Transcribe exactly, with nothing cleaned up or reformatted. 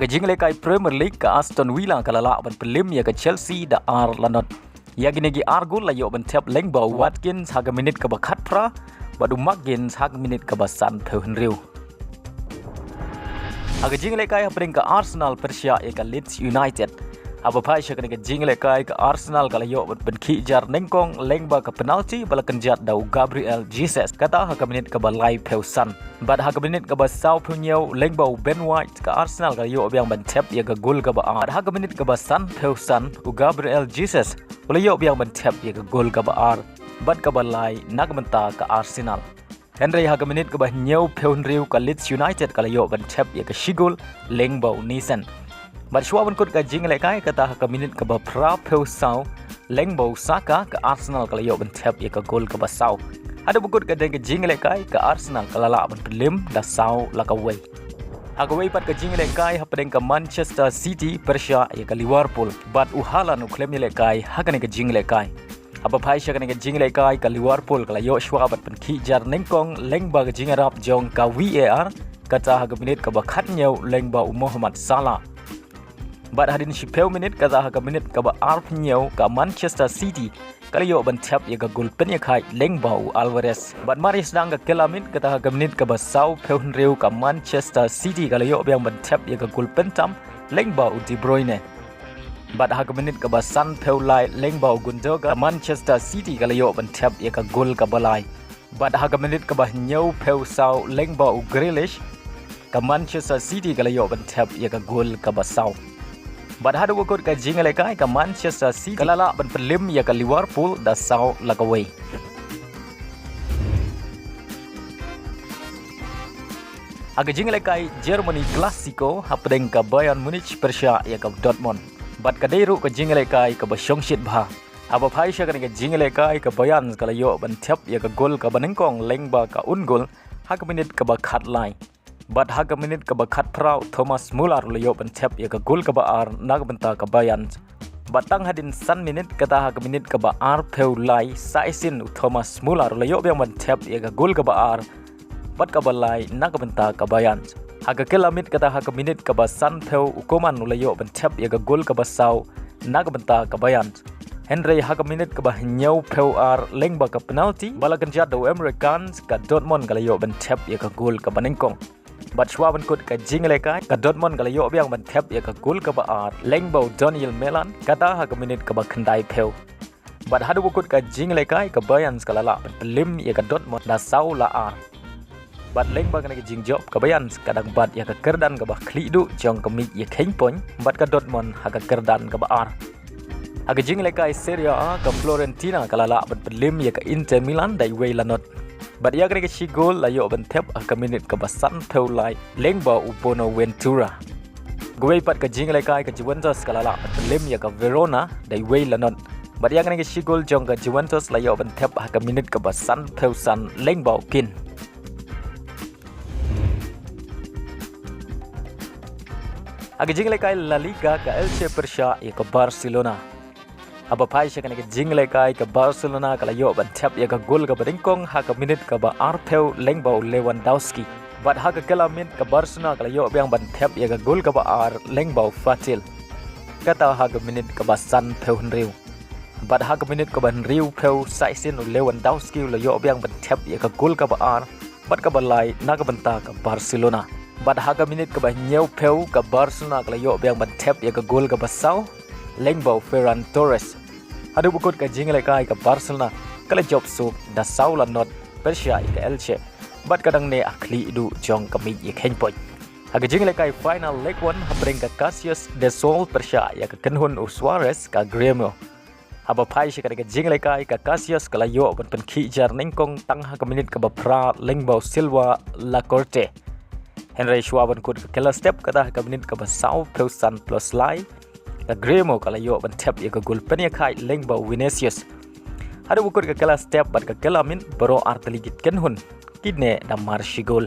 Ka jingïalehkai Premier League, ka Aston Villa ka la lah ban pynlem ïa ka Chelsea da ar la not. Ïa kine ki ar gol la ïoh ban thep lyngba u Watkins ha ka minit kaba khatphra bad u McGinn ha ka minit kaba sanphew hynriew. Ha ka jingïalehkai hapdeng ka Arsenal pyrshah ïa ka Leeds United. Haba phai sha kane ka jingïalehkai, ka Arsenal ka la ïoh ban pynkhih jar nyngkong lyngba ka penalty ba la kynjat da u Gabriel Jesus, kata ha ka minit kaba laiphew san. Bad ha ka minit kaba sawphew hynñiew, lyngba u Ben White, ka Arsenal ka la ïoh biang ban thep ïa ka gol kaba ar. Ha ka minit kaba sanphew san, u Gabriel Jesus u la ïoh biang ban thep ïa ka gol kaba ar bad kaba lai na ka bynta ka Arsenal. Hynrei ha ka minit kaba hynñiewphew hynriew, ka Leeds United ka la ïoh ban thep ïa ka shi gol lyngba u Nielsen. Bad shuwa ban kut ka jingïalehkai, kata ha ka minit kaba phraphew saw, lyngba u Saka, ka Arsenal ka la ïoh ban thep ïa ka gol kaba saw. Haduh ba kut katei ka jingïalehkai, ka Arsenal ka la lah ban pynlem da saw la kawei. Ha kawei pat ka jingïalehkai hapdeng ka Manchester City pyrshah ïa ka Liverpool, bad u Haaland u khlem ïalehkai ha kane ka jingïalehkai. Haba phai sha kane ka jingïalehkai, ka Liverpool ka la ïoh shuwa ban pynkhih jar nyngkong lyngba ka jingïarap jong ka VAR, kata ha ka minit kaba khathynñiew lyngba u Mohamed Salah. Bad hadien shiphew minit, kata ha ka minit kaba arphew hynñiew, ka Manchester City ka la ïoh ban thep ïa ka gol pynïakhaid lyngba u Alvarez. Bad mar ïa sdang ka kylla miet, kata ha ka minit kaba sawphew hynriew, ka Manchester City ka la ïoh biang ban thep ïa ka gol pyntam lyngba u De Bruyne. Bad ha ka minit kaba sanphew lai, lyngba u Gundogan, ka Manchester City ka la ïoh ban thep ïa ka gol kaba lai. Bad ha ka minit kaba hynñiewphew saw, lyngba u Grealish, ka Manchester City ka la ïoh ban thep ïa ka gol kaba saw. Bad haduh ba kut ka jingïalehkai, ka Manchester City ka la lah ban pynlem ïa ka Liverpool da saw la kawei. Ha ka jingïalehkai Germany Clasico, hapdeng ka Bayern Munich pyrshah ïa ka Dortmund. Bad ka dei ruh ka jingïalehkai kaba shongshit bha. Haba phai sha kane ka jingïalehkai, ka Bayern ka la ïoh ban thep ïa ka gol kaba nyngkong lyngba ka own goal ha ka minit kaba khatlai. Bad ha ka minit kaba khatphra, Thomas Muller u la ïoh ban thep ïa ka gol kaba ar na ka bynta ka Bayern. Bad tang hadien san minit, kata ha ka minit kaba arphew lai, sa shisien u Thomas Muller u la ïoh biang ban thep ïa ka gol kaba ar bad kaba lai na ka bynta ka Bayern. Ha ka kylla miet, kata ha ka minit kaba sanphew, u Coman u la ïoh ban thep ïa ka gol kaba saw na ka bynta ka Bayern. Hynrei ha ka minit kaba hynñiewphew ar, lyngba ka penalty ba la kynjat da u Emre Can, ka Dortmund ka la ïoh ban thep ïa ka gol kaba nyngkong. Bad shuwa ban kut ka jingïalehkai, ka Dortmund ka la ïoh biang ban thep ïa ka gol kaba ar lyngba u Daniel Malen, kata ha ka minit kaba khyndaiphew. Bad haduh ba kut ka jingïalehkai, ka Bayern ka la lah ban pynlem ïa ka Dortmund da saw la ar. Bad lyngba kane ka jingjop, ka Bayern ka dang bat ïa ka kyrdan kaba khlieh duh jong ka miej ïakheiñ point bad ka Dortmund ha ka kyrdan kaba ar. Ha ka jingïalehkai Serie A, ka Fiorentina ka la lah ban pynlem ïa ka Inter Milan da iwei la not. Bad ïa kane ka shi gol la ïoh ban thep ha ka minit kaba sanphew lai, lyngba u Bonaventura. Kawei pat ka jingïalehkai, ka Juventus ka la lah ban pynlem ïa ka Verona da iwei la not. Bad ïa kane ka shi gol jong ka Juventus la ïoh ban thep ha ka minit kaba sanphew san, lyngba u Kean. Ha ka jingïalehkai La Liga, ka Elche pyrshah ïa ka Barcelona. Haba phai sha kane ka jingïalehkai, ka Barcelona ka la ïoh ban thep ïa ka gol kaba nyngkong ha ka minit kaba arphew, lyngba u Lewandowski. Bad ha ka kylla miet, ka Barcelona ka la ïoh biang ban thep ïa ka gol kaba ar, lyngba u Fattil, kata ha ka minit kaba sanphew hynriew. Bad ha ka minit kaba hynriewphew, sa shisien u Lewandowski u la ïoh biang ban thep ïa ka gol kaba ar bad kaba lai na ka bynta ka Barcelona. Bad ha ka minit kaba hynñiewphew, ka Barcelona ka la ïoh biang ban thep ïa ka gol kaba saw, lyngba u Ferran Torres. Haduh ba kut ka jingïalehkai, ka Barcelona ka la jop suk da saw la not pyrshah ïa ka Elche, bad ka dang neh ha khlieh duh jong ka miej ïakheiñ point. Ha ka jingïalehkai final Ligue One, hapdeng ka Caxias de Sol pyrshah ïa ka kynhun u Suarez, ka Grêmio. Haba phai sha kane ka jingïalehkai, ka Caxias ka la ïoh ban pynkhih jar nyngkong tang ha ka minit kaba phra, lyngba u Silva Lacorte. Hynrei shuwa ban kut ka kylla step, kata ha ka minit kaba sawphew san plus lai, ka Grêmio ka la ïoh ban thep ïa ka gol pynïakhaid, lyngba u Vinicius. Haduh ba kut ka kylla step bad ka kylla miet, baroh artylli ki kynhun ki neh da mar shi gol.